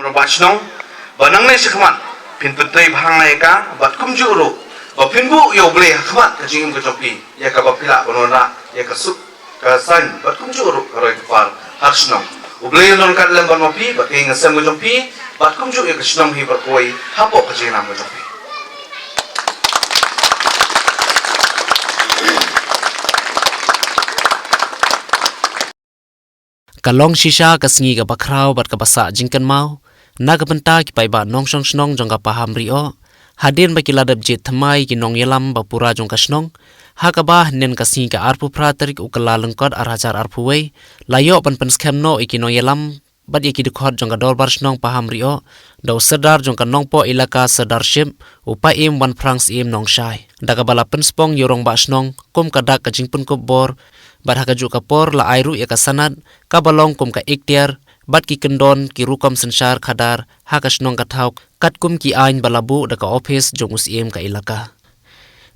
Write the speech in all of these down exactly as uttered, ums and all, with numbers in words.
Rangbah shnong, ba nangne shakhmat phin pyntrei bha ïa ka, bad kumjuh ruh ba phin buh ïa U Blei ha khmat ka jingim ka jong phi, ïa kaba phi lah ban wanrah ïa ka suk ka saiñ bad kumjuh ruh ka roi ka par ha shnong. U Blei un don ryngkat lem bad ma phi bad ka ïing ka sem ka jong phi, bad kumjuh ïa ka shnong hi baroh kawei hapoh ka jingïalam ka jong phi. Ka long shisha ka sngi kaba khraw bad kaba sah jingkynmaw na ka bynta ki paidbah nongshong shnong jong ka Pahamrioh, hadien ba ki la dep jied thymmai ki nongïalam ba pura jong ka shnong, ha kaba hynnin ka sngi ka arphew phra tarik u Kyllalyngkot ar hajar arphew wei, la ïoh ban pynskhem noh ïa ki nongïalam bad ïa ki dkhot jong ka Dorbar Shnong Pahamrioh da u Sordar jong ka Nongpoh Elaka Sordarship, u Paiem Wanphrang Syiem Nongshai, da kaba la pynspong ïa u Rangbah Shnong kum ka dak ka jingpynkup bor, bad ha kajuh ka por la ai ruh ïa ka sanad kaba long kum ka ikhtiar bad ki kyndon ki rukom synshar khadar ha ka shnong ka thaw, katkum ki aiñ ba la buh da ka ophis jong u Syiem ka Elaka.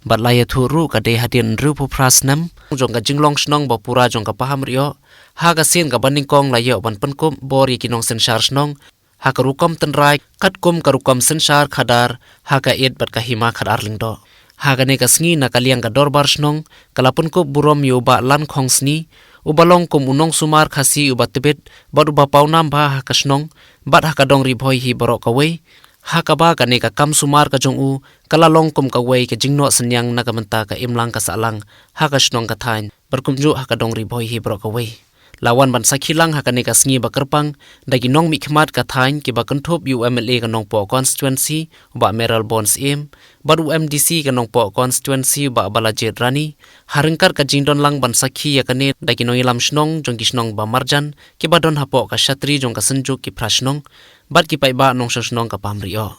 Bad la ïathuh ruh ka dei hadien hynriewphew phra snem jong ka jinglong shnong ba pura jong ka Pahamrioh, ha ka sien kaba nyngkong la ïoh ban pynkup bor ïa ki nongsynshar shnong ha ka rukom tynrai katkum ka rukom synshar khadar ha ka Ïit bad ka Hima Khadar Lyngdoh. Ha kane ka sngi, na ka liang ka Dorbar Shnong ka la pynkup burom ïa u Bah Lankhongsni, uba long kum u nongsumar Khasi uba tbit bad uba pawnam bha ha ka shnong bad ha ka dong Ri Bhoi hi baroh kawei, ha kaba kane ka kam sumar ka jong u ka la long kum kawei ka jingnoh synñiang na ka bynta ka imlang ka sahlang ha ka shnong ka thaiñ bad kumjuh ha ka dong Ri Bhoi hi baroh kawei. La wan ban sakhi lang ha kane ka sngi ba kyrpang da ki nongmihkhmat ka thaiñ kiba kynthup ïa u M L A ka Nongpoh Constituency, u Bah Mayralborn Syiem, bad u M D C ka Nongpoh Constituency, u Bah Balajied Rani, ha ryngkat ka jingdon lang ban sakhi ïa kane da ki nongïalam shnong jong ki shnong ba marjan kiba don hapoh ka shatri jong ka Synjuk ki Phra Shnong bad ki paidbah nongshong shnong ka Pahamrioh.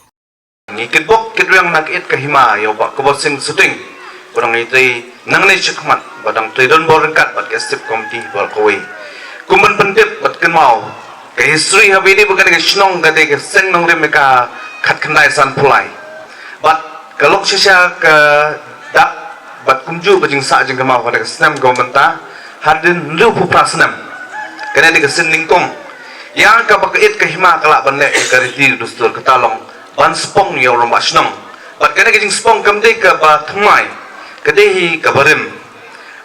Ngi kitbok kitrwiang na ka Ïit ka Hima ïa u Bah Kobor Sing Suting, ba dang ïatrei nangne shakhmat, ba dang trei donbor ryngkat bad ka Executive Committee baroh kawei. Kum ban pyntip bad kynmaw ka history, haba ïadei bad kane ka shnong, ka dei ka seng nongrim ïa ka khatkhyndai sanphew lai. Bad ka long shisha ka dak bad kumjuh ka jingsah jingkynmaw ha kane ka snem kaba mynta, hadien hynriewphew phra snem. Kane dei ka sien nyngkong ïa kaba ka Ïit ka Hima ka lah ban leh ïa ka riti dustur, kata long ban spong ïa u Rangbah Shnong. Bad kane ka jingspong kam dei kaba thymmai, ka dei hi kaba rim.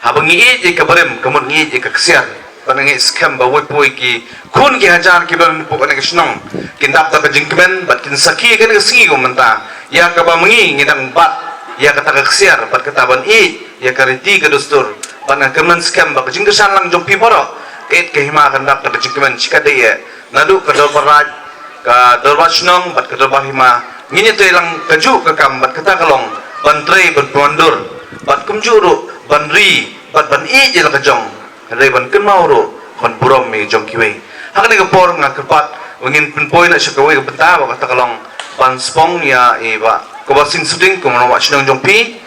Haba ngi ïeit ïa kaba rim, ka mut ngi ïeit ïa ka ksiar. Bad nga ngeit skhem ba wei pa wei ki khun ki hajar kiba don hapoh kane ka shnong kin dap da ka jingkmen bad kin sakhi kane ka sngi kaba mynta ïa kaba ma ngi ngi dang bat ïa kata ka ksiar bad kata ban ïeit ïa ka riti ka dustur. Bad nga kyrmen skhem ba ka jingkyrshan lang jong phi baroh, ka Ïit ka Hima kan dap da ka jingkmen shikatdei. Naduh ka Dorbar Raid, ka Dorbar Shnong bad ka Dorbar Hima, ngin ïatrei lang kajuh ka kam, bad kata ka long ban trei ban pynwandur bad kumjuh ruh ban ri bad ban ïeit ïa la ka jong. Hynrei ban kynmaw ruh ban burom ïa jong kiwei. Ha kane ka por nga kyrpad ba ngin pynpoi na sha kawei ka bynta, ba kata ka long ban spong ïa i Bah Kobor Sing Suting kum u Rangbah Shnong jong phi.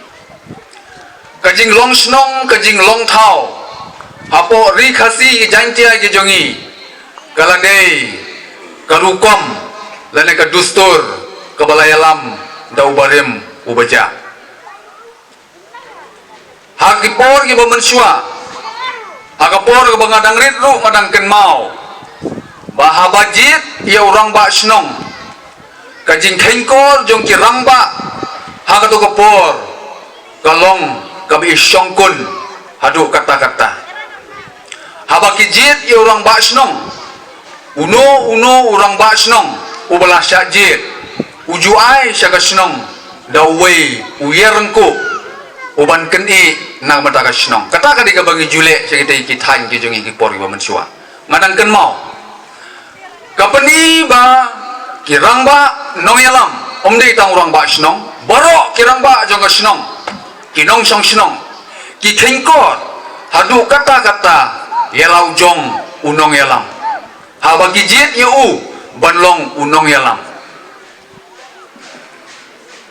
Ka jinglong shnong, ka jinglong thaw hapoh Ri Khasi Jaiñtia ki jong ngi, ka la dei ka rukom lane ka dustur kaba la ïalam da u barim u bajah. Ha ki por kiba mynshuwa, ha ka por kaba nga dang rit ruh nga dang kynmaw ba haba jied ïa u Rangbah Shnong, ka jingkheiñkor jong ki rangbah ha kato ka por ka long kaba i shongkun haduh katta katta. Haba ki jied ïa u Rangbah Shnong, uno uno u Rangbah Shnong uba la shah jied, u ju ai sha ka shnong da uwei u ïarangkuh uban kynnoh na ka bynta ka shnong. Kata ka dei kaba ngi ju leh sha kita ki thaiñ ki jong ngi ki por kiba mynshuwa. Nga dang kynmaw, ka pyni ba ki rangbah nongïalam, ym dei tang u Rangbah Shnong, baroh ki rangbah jong ka shnong, ki nongshong shnong, ki kheiñkor haduh katta katta ïa la u jong u nongïalam. Haba ki jied ïa u ban long u nongïalam.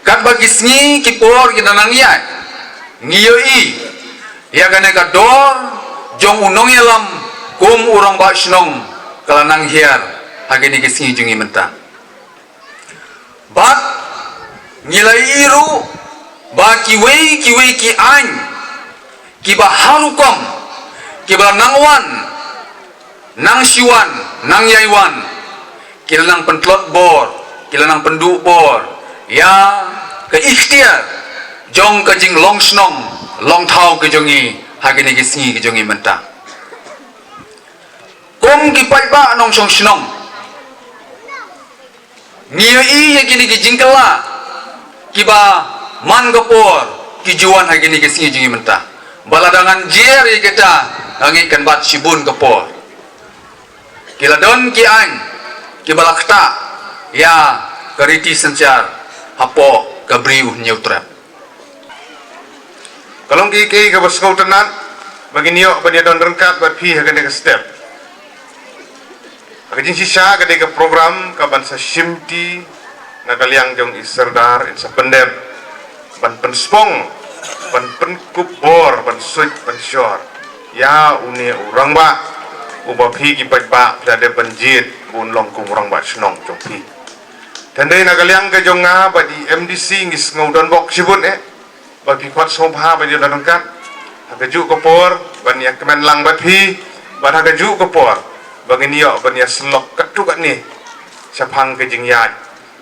Katba ki sngi ki por ki da nang ïaid, ngi ïohi ïa kane ka dor jong u nongïalam kum u Rangbah Shnong ka la nang hiar ha kine ki sngi jong ngi mynta. Bad ngi la ïohi ruh ba kiwei kiwei ki aiñ kiba ha rukom, kiba la nang wan, nang shi wan, nang ïai wan, ki la nang pyntlot bor, ki la nang pynduh bor ïa ka ikhtiar jong ka jinglong shnong long thaw ka jong ngi ha kine ki sngi ka jong ngi mynta. Kum ki paidbah nongshong shnong, ngi ïohi ïa kine ki jingkylla kiba man ka por ki ju wan ha kine ki sngi jong ngi mynta. Ba lada ngan jer ïa kita, nga ngeit kan bat shibun ka por. Ki la don ki aiñ kiba la ktah ïa ka riti synshar hapoh ka Bri U Hynñiewtrep. Ka long kiei kiei kaba sngewtynnat ba ngin ïoh ban ïadon ryngkat bad phi ha kane ka step. Ha ka jingshisha ka dei ka program kaban sa shimti na ka liang jong i Serdar, in sa pyndep ban pynspong, ban pynkup bor, ban suit, ban shor ïa une u rangbah uba phi ki paidbah phi la dep ban jied ba un long kum u rangbah shnong jong phi. Te hynrei na ka liang ka jong nga bad i M D C ngi sngew donbok shibun eh ba phi kwah sngewbha ban ïadon ryngkat ha kajuh ka por ban ïakmen lang bad phi, bad ha kajuh ka por ba ngin ïoh ban ïasyllok katto katne shaphang ka jingïaid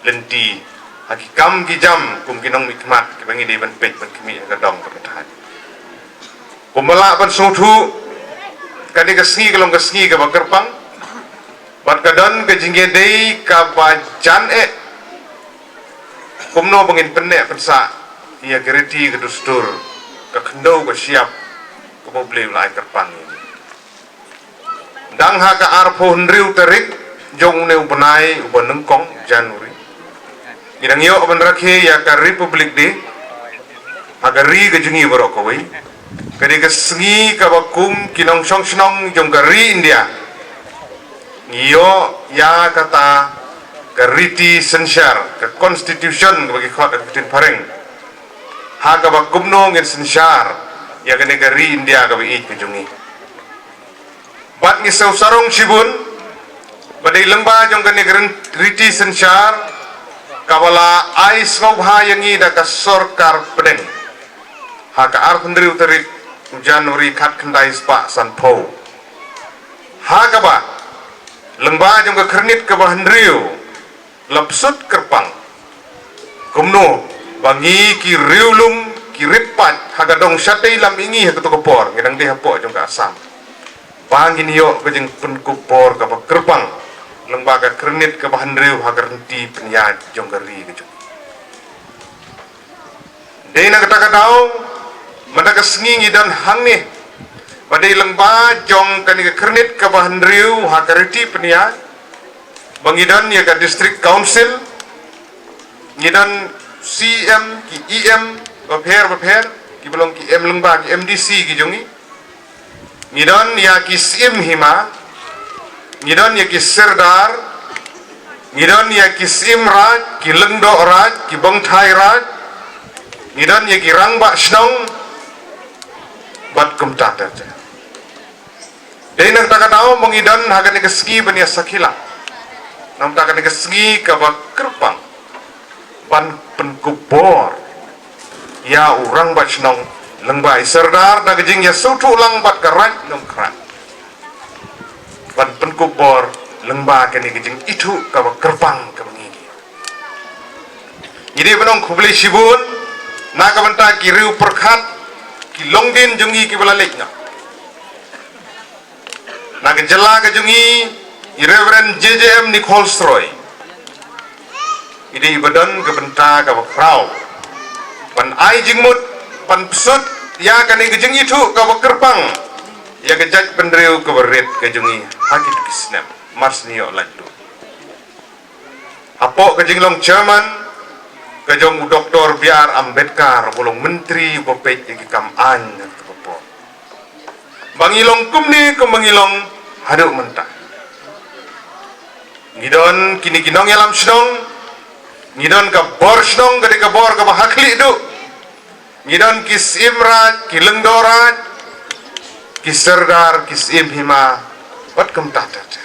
lynti ha ki kam ki jam kum ki nongmihkhmat kiba ngi dei ban peit ban khmih ha ka dong ka pynthait. Kumba lah ban sngewthuh, kane ka sngi ka long ka sngi kaba kyrpang bad ka don ka jingïadei kaba jan eh kumno ba ngin pynneh pynsah ïa ka riti ka dustur, ka khyndew ka shyiap kaba U Blei u la ai kyrpang ïa ngi. Dang ha ka arphew hynriew tarik jong une u bnai uba nyngkong, January, ngi dang ïoh ban rakhe ïa ka Republic Day ha ka ri ka jong ngi baroh kawei. Ka dei ka sngi kaba kum ki nongshong shnong jong ka ri India ngi ïoh ïa kata ka riti synshar, ka constitution kaba ki khot ha ka ktien phareng, ha kaba kumno ngin synshar ïa kane ka ri India kaba ïeit ka jong ngi. Bad ngi sngewsarong shibun ba dei lyngba jong kane ka rin-, riti synshar kaba la ai sngewbha ïa ngi da ka sorkar pdeng ha ka arphew hynriew tarik u January khatkhyndai spah sanphew, ha kaba lyngba jong ka khyrnit kaba hynriew la psut kyrpang kumno ba ngi ki riewlum ki rit paid ha ka dong shatei lam ïa ngi ha kato ka por ngi dang dei hapoh jong ka Assam, ba ngin ïoh ka jingpynkup bor kaba kyrpang lyngba ka khyrnit kaba hynriew ha ka rynti pynïaid jong ka ri ka jong ngi. Dei na kata ka daw mynta ka sngi ngi don hangne ba dei lyngba jong kane ka khyrnit kaba hynriew ha ka riti pynïaid ba ngi don ïa ka District Council, ngi don C M, ki E M bapher bapher, kiba long ki M lyngba, ki M D C ki jong ngi. Ngi don ïa ki Syiem Hima, ngi don ïa ki Serdar, ngi don ïa ki Syiem Raij, ki Lyngdoh Raij, ki Bongthai Raij, ngi don ïa ki Rangbah Shnong, bad kumta ter ter. Dei na kata ka daw ba ngi don ha kane ka sngi ban ïa sakhi lang, na kata kane ka sngi kaba kyrpang ban pynkup bor ïa u Rangbah Shnong lyngba i Serdar da ka jingïasngewthuh lang bad ka Raid Nongkrem ban pynkup bor lyngba kane ka jingithuh kaba kyrpang kaba ngi ngi dei ban ong khublei shibun na ka bynta ki riew pyrkhat, ki longdien jong ngi kiba la leit noh. Na ka jylla ka jong ngi, i Reverend J J M Nichols Roy, i dei iba don ka bynta kaba khraw ban ai jingmut, ban psut ïa kane ka jingithuh kaba kyrpang ïa ka jaitbynriew kaba rit ka jong ngi ha kito ki snem. Mar shen ïoh lait lut hapoh ka jinglong chairman ka jong u Doktor B R Ambedkar, uba long myntri uba peit ïa ki kam aiñ ha kato ka por. Ba ngi long kumne kumba ngi long haduh mynta. Ngi don kine ki nongïalam shnong, ngi don ka bor shnong, ka dei ka bor kaba ha khlieh duh. Ngi don ki Syiem Raij, ki Lyngdoh Raij, ki Serdar, ki Syiem Hima, bad kumta ter ter.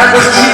Ka kut shi